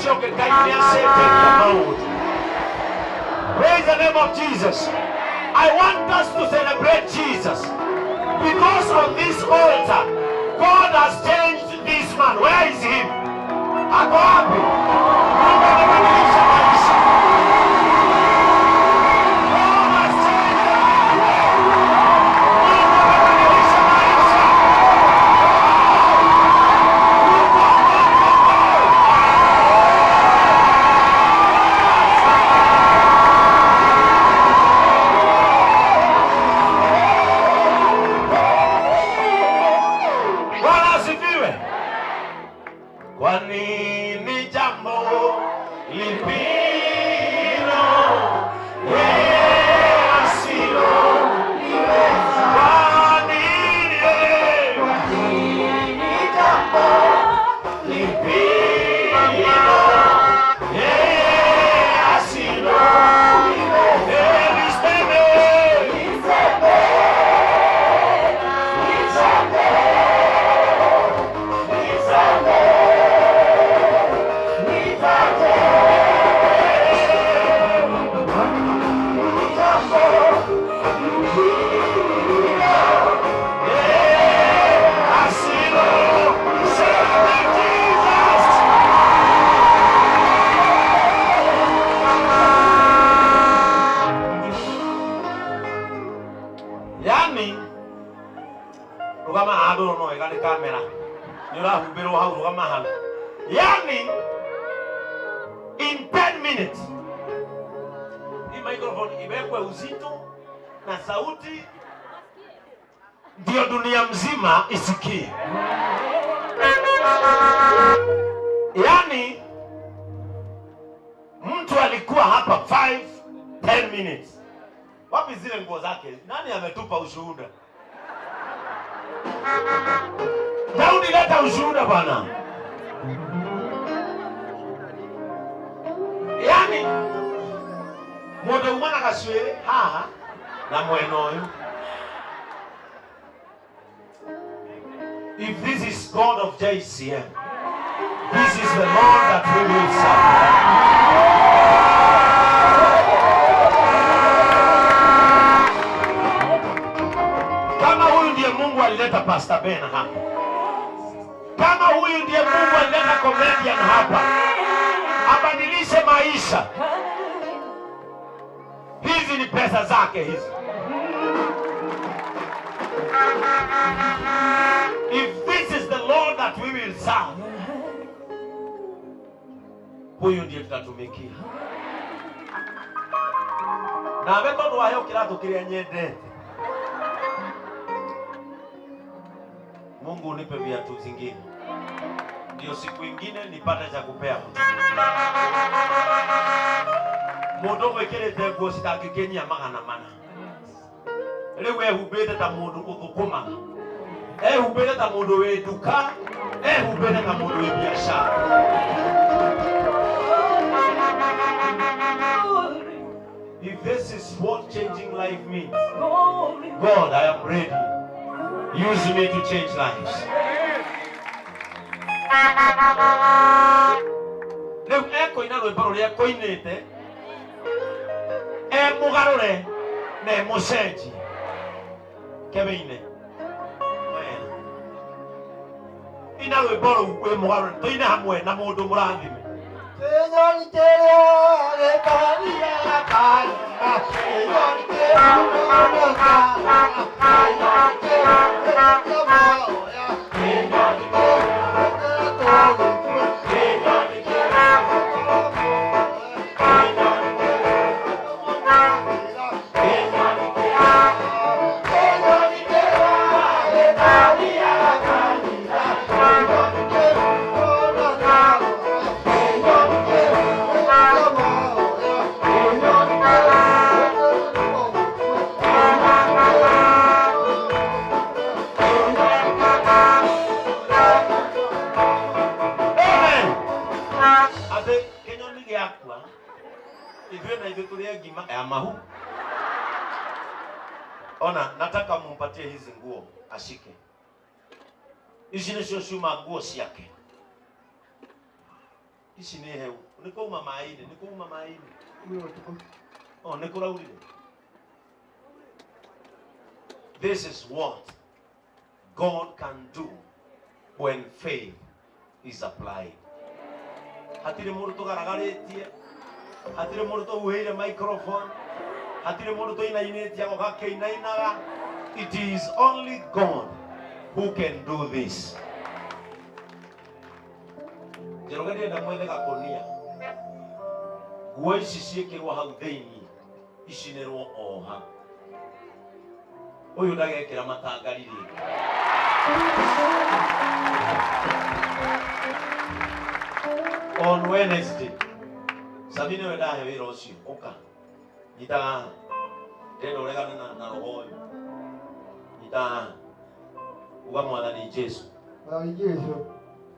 Ũcio ũngĩ Ngai nĩ acenjagia maũndũ. Praise the name of Jesus. I want us to celebrate Jesus because on this altar God has changed this man. Where is he? Ako wapi? Mungu amebadilisha maisha. God has changed the life. Mungu amebadilisha maisha. Go, go, go, go. Bwana asifiwe. Kwa nini jambo lipi hilo yeye asiloliweza? Kwa nini? Nini jambo Lipi hilo yeye asiloliweza? Niseme, niseme, niseme, niseme, nitaje. Nini jambo lipi hilo yeye asilo. Celebrate Jesus. Yani rugama handu no wega nĩ kamera nĩ ũrahumbĩrwo hau, rugama hau. Yani in 10 minutes hii microphone iwekwe uzito na sauti ndio dunia mzima isikie. Yani mtu alikuwa hapa 5 10 minutes. Wapi zile nguo zake? Nani ametupa ushuhuda? Daudi, leta ushuhuda bwana. Yani mundu uma na gacuĩrĩ haha na mwena ũyũ. If this is God of JCM, this is the Lord that we will serve. Kama huyu ndiye Mungu alileta Pastor Ben hapa, kama huyu ndiye Mungu alileta comedian hapa, abadilishe maisha. Hizi ni pesa zake hizi. If this is the Lord that we will serve, huyu ndiye tutatumikia. Nawe tondu waheo kiratũ kĩrĩa nyendete. Mungu unipe viatu zingine, ndio siku ingine nipate cha kupea mtu. Mundu gwikirite nguo citangĩkinyia 400 rĩu ehumbĩte ta mũndũ ũthũkũmaga, ehumbĩte ta mũndũ wĩ nduka, ehumbĩte ta mũndũ wĩ biacara. If this is what changing life means, God, I am ready. Use me to change lives. Rĩu ekũina rwĩmbo rũrĩa ekũinĩte emũgarũre na emũcenjie kewĩine. Ina rwĩmbo rũu wĩ mũgarũre, tũine hamwe na mũndũ mũrathime. Kĩnyoni kĩrĩa gĩtariaga karima, kĩnyoni kĩrĩa kĩnyoni kĩrĩa maoya, kĩnyoni kĩrĩa tũgĩkua, kĩnyoni kĩrĩa kĩnyoni kĩrĩa kĩnyoni kĩrĩa gĩtariaga karima, kĩnyoni kĩrĩa kĩnyoni kĩrĩa maoya, kĩnyoni kĩrĩa. Amen. Atĩ kĩnyoni gĩakua ithuĩ na ithuĩ tũrĩe ngima ya mahu. Ona nataka mumpatie hizi nguo ashike. Ici nĩcio ciuma nguo ciake. Ici nĩ heu. Nĩ kũuma maĩ-inĩ, nĩ kũuma maĩ-inĩ. Oh, nĩ kũraurire. This is what God can do when faith is applied. Hatirĩ mũndũ tũgaragarĩtie, hatirĩ mũndũ tũhuhĩire microphone, hatirĩ mũndũ tũinainĩtie agoka akĩinainaga. It is only God who can do this. Njoroge ndĩrenda mwethe gakonia. Nguo ici ciĩkĩrwo hau thĩinĩ icinĩrwo o ha. Ũyũ ndagekĩra matangari rĩngĩ. On Wednesday, Sabine we ndahe wĩra ũcio, ũka. Nyita haha. Ndĩrenda ũregane na roho ũyũ. Nyita haha. Uga Mwathani Jesu. Mwathani Jesu.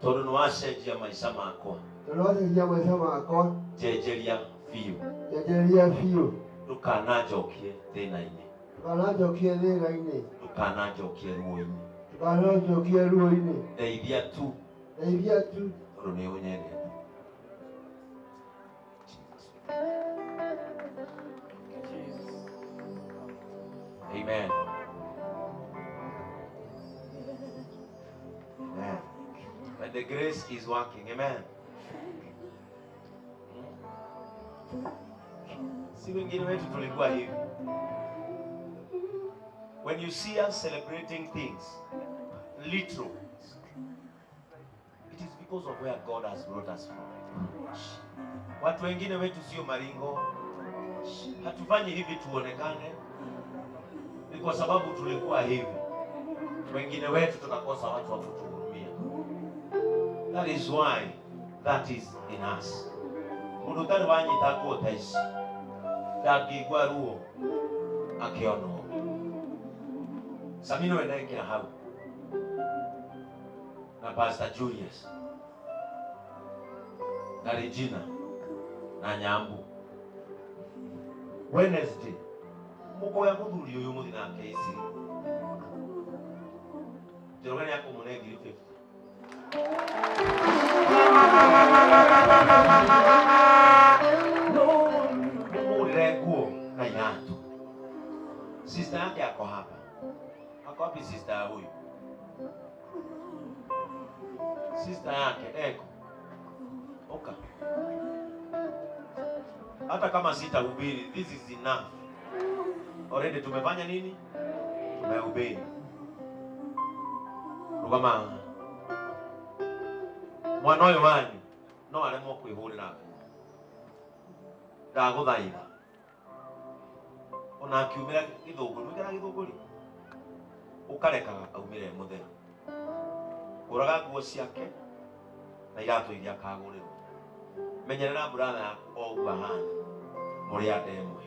Tondũ nĩ wacenjia maica makwa. Tondũ wacenjia maica makwa. Njenjeria biũ. Njenjeria biũ. Ndũkananjokie thĩna-inĩ. Ndũkananjokie thĩna-inĩ. Ndũkananjokie ruo-inĩ. Ndũkananjokie ruo-inĩ. Ndeithia tu. Ndeithia tu. Tondũ nĩ ũnyendete. Amen. Amen. When the grace is working, amen. Si wengine wetu tulikuwa hivi. When you see us celebrating things, literal, it is because of where God has brought us from. Watu wengine wetu sio maringo. Hatufanyi hivi tuonekane. Ni kwa sababu tulikuwa hivi. Wengine wetu tukakosa watu wa kutuhurumia. That is why that is in us. Mundu utari wanyita nguo ta ici ndangĩigua ruo akĩonwo. Sabino we ndekĩra hau na Pastor Julius na Regina na Nyambu. Wednesday mukoya muthuri uyu muthi nake ici Njoroge nĩ akũmũne ngiri 50. Mũmũgũrĩre nguo na iratũ. Sister yake ako hapa. Ako wapi sister ya huyu? Sister yake eko. Oka. Hata kama sitahubiri, this is enough. Already tumefanya nini? Tumehubiri. Rugama. Mwana ũyũ wanyu no aremwo kwĩhũrĩra nguo. Ndagũthaitha. Ona akiumĩra gĩthũngũri, mwĩkĩra gĩthũngũri? Ũkarekaga aumĩre e mũtheru. Kũraga nguo ciake na iratũ iria akagũrĩrwo. Menyerera brother yaku o ũguo ahana. Mũrĩ andũ ĩmwe.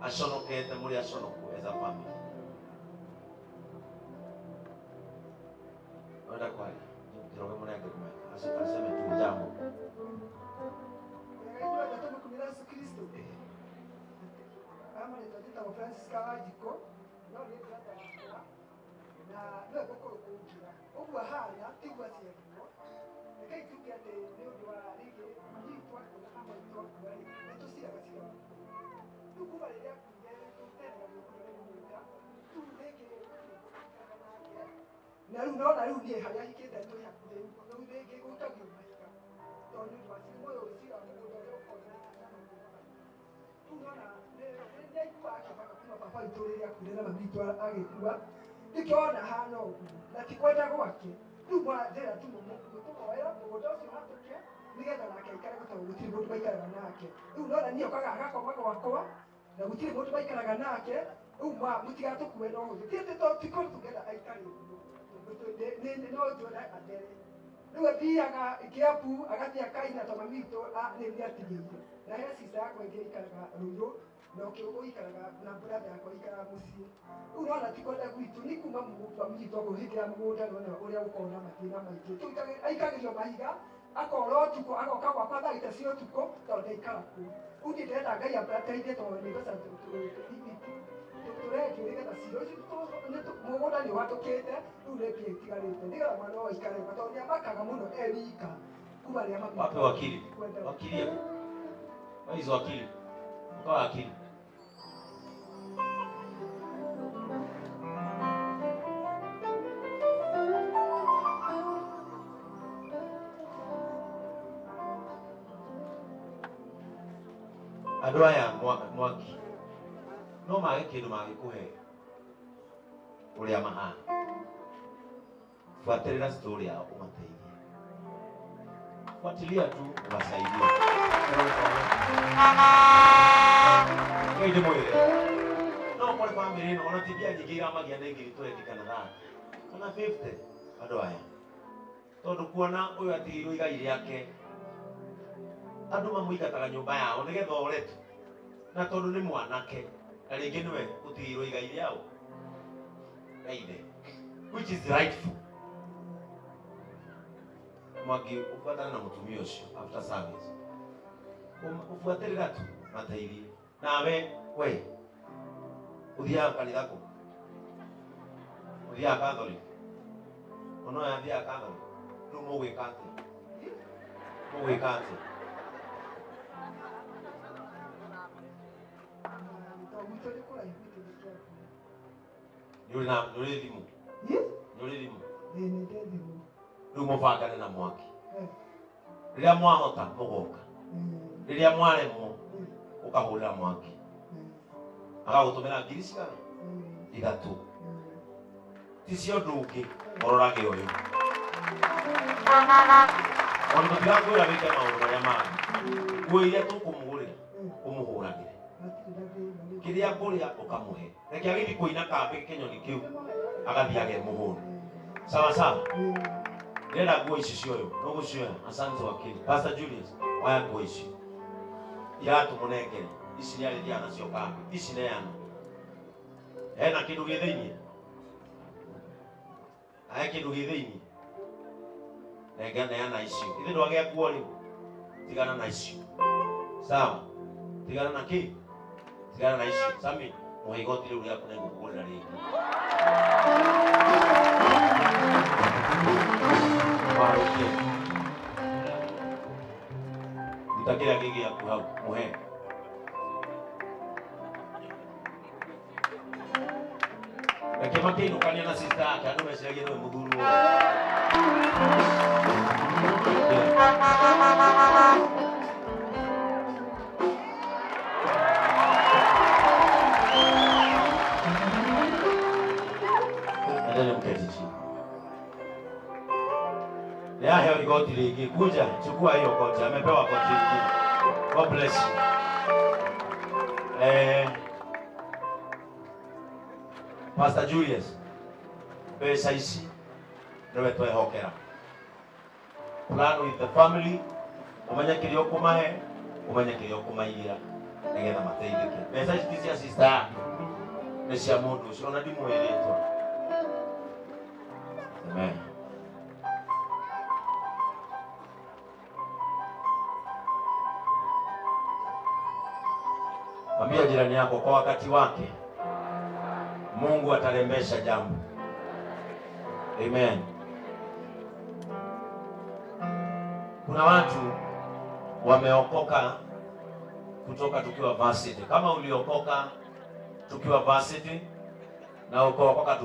Aconokete mũrĩ aconoku as a family. Wenda kwaria? Njoroge mũnenge aseme tu jambo. Francis Kawajiko no nĩ brother yakwa na nĩwe mũkũrũ kũnjĩra ũguo ahana tiguo aciarirwo. Rekei tuge atĩ nĩ ũndũ wa rĩngĩ mami witũ akua na mama witũ akua rĩ, nĩ tũciraga cira mũno. Rĩu kuma rĩrĩa akuire tũtereraga mũno nĩ mũgũnda, rĩu rĩngĩ tũikaraga nake na rĩu nona rĩu niĩ harĩa hikĩte twĩ hakuhĩ rĩu rĩngĩ gũtagio mahiga tondũ nĩ ũndũ wa cira ũyũ cira wa mũgũnda ũrĩa ũkoragwo na maũndũ maingĩ. Rĩu nona nĩ aiguaga akĩmaka kuma baba witũ rĩrĩa akuire na mami witũ agĩkua nĩkĩo hana ũguo na ti kwenda gwake. Rĩu ndĩrenda tũmũoera mũgũnda ũcio hatũke nĩgetha nake aikare tondũ gũtirĩ mũndũ maikaraga nake. Rĩu nona niĩ okaga agakoma gwakwa na gũtirĩ mũndũ maikaraga nake. Rĩu mũtigatũkue na ũhũthũ. Ti atĩ ti kũndũ tũngĩenda aikare ũguo, no twende athere. Rĩu athiaga Kiambu agathiĩ akaina tondũ mami witũ nĩ atigĩire. Na he sister yakwa ĩngĩ ĩikaraga Rũirũ na ũngĩ ũikaraga na brother yakwa ĩikaraga mũciĩ. Rĩu nona ti kwenda gwitũ nĩ kuma mami witũ akũhingĩra mũgũnda nona ũrĩa gũkoragwo na mathĩna maingĩ. Aikagĩrio mahiga akora ũtukũ agoka gwakwa thaa ita cia ũtukũ tondũ ndaikara kũu. Rĩu niĩ ndĩrenda Ngai ateithie tondũ nĩ mbeca tũrendio nĩgetha cira ũcio mũgũnda nĩ ũhatũkĩte rĩu nĩ mbia itigarĩte nĩgetha mwana ũyũ aikare wega tondũ nĩ amakaga mũno e wika. Kuma arĩa mami Wape wakili. Wakili hapo. Wa hizo wakili. Ukawa wakili. Andũ aya Mwangi no mage kĩndũ mangĩkũhe ũrĩa mahana. Fuatĩrĩra story yao ũmateithie. Fuatilia tu uwasaidie. Ngai ndĩmwĩre no ũkore bamĩrĩ ĩno ona ti mbia nyingĩ iramagia nĩ ngiri 20 kana 30 kana 50 andũ aya, tondũ kuona ũyũ atigĩirwo igai rĩake andũ mamũingataga nyũmba yao nĩgetha ore tu, na tondũ nĩ mwanake na rĩngĩ nĩwe ũtigĩirwo igai rĩao rĩa ithe, which is rightful. Mwangi ũbuatane na mũtumia ũcio after service, ũbuatĩrĩra tu mateithie. Nawe we ũthiaga kanitha kũ? Ũthiaga Catholic? Ona ũyũ athiaga Catholic. Rĩu mũgwĩka atĩa? Mũgwĩka atĩa? Tondũ gwitũ nĩ kũraihu itũrĩ Kĩambu. Nĩ ũrĩ na nĩ ũrĩ thimũ? Ĩ? Nĩ ũrĩ thimũ? Ĩ, nĩ ndĩ thimũ. Rĩu mũbangane na Mwangi. Eh. Rĩrĩa mwahota mũgoka, Ĩ, rĩrĩa mwaremwo ĩ, ũkahũrĩra Mwangi ĩ, agagũtũmĩra ngiri cigana? Ĩ, Ithatũ. Ĩ. Ti cia ũndũ ũngĩ, ũrorage ũyũ. Ona tũtirakwĩra wĩke maũndũ marĩa mangĩ, nguo iria tũkũmũgũrĩra ũmũhũragĩre, Hatirĩ na thĩna nĩ kĩrĩa ngũrĩa ũkamũhe, reke agĩthiĩ kũina kambĩ kĩnyoni kĩu agathiĩ age mũhũnu. Sawa sawa. Ndĩrenda nguo ici cioyũ, nũgũcioya. Asante wakili. Pastor Julius, oya nguo ici iratũ mũnengere, ici nĩ arĩthiaga nacio kambĩ, ici neana. Hena kĩndũ gĩ thĩiniĩ? He kĩndũ gĩ thĩiniĩ? Nenga neana icio. Ithe ndwagĩa nguo rĩu, tigana na icio. Sawa, tigana na kĩ? Tigana na icio. Sami, mũhe igoti rĩu rĩaku na ngũkũgũrĩra rĩngĩ. Warũkie. Ruta kĩrĩa gĩ gĩaku hau, mũhe. Reke makĩinũkania na sister yake, andũ meciragie nĩwe mũthuri wao. Endeni mketi chini. Nĩaheo igoti rĩngĩ, kuja chukua hiyo koti, amepewa koti ingine. God bless you. Pastor Julius, mbeca ici nĩwe twehokera. Plan with the family, ũmenye kĩrĩa ũkũmahe, ũmenye kĩrĩa ũkũmaigĩra nĩgetha mateithĩke. Mbeca ici ti cia sister yake, nĩ cia mũndũ ũcio, ona ndimũĩ rĩtwa. Amen. Mwambie jirani yako, kwa wakati wake Mungu atarembesha jambo. Amen. Kuna watu wameokoka kutoka tukiwa varsity. Kama uliokoka tukiwa varsity na ukaokoka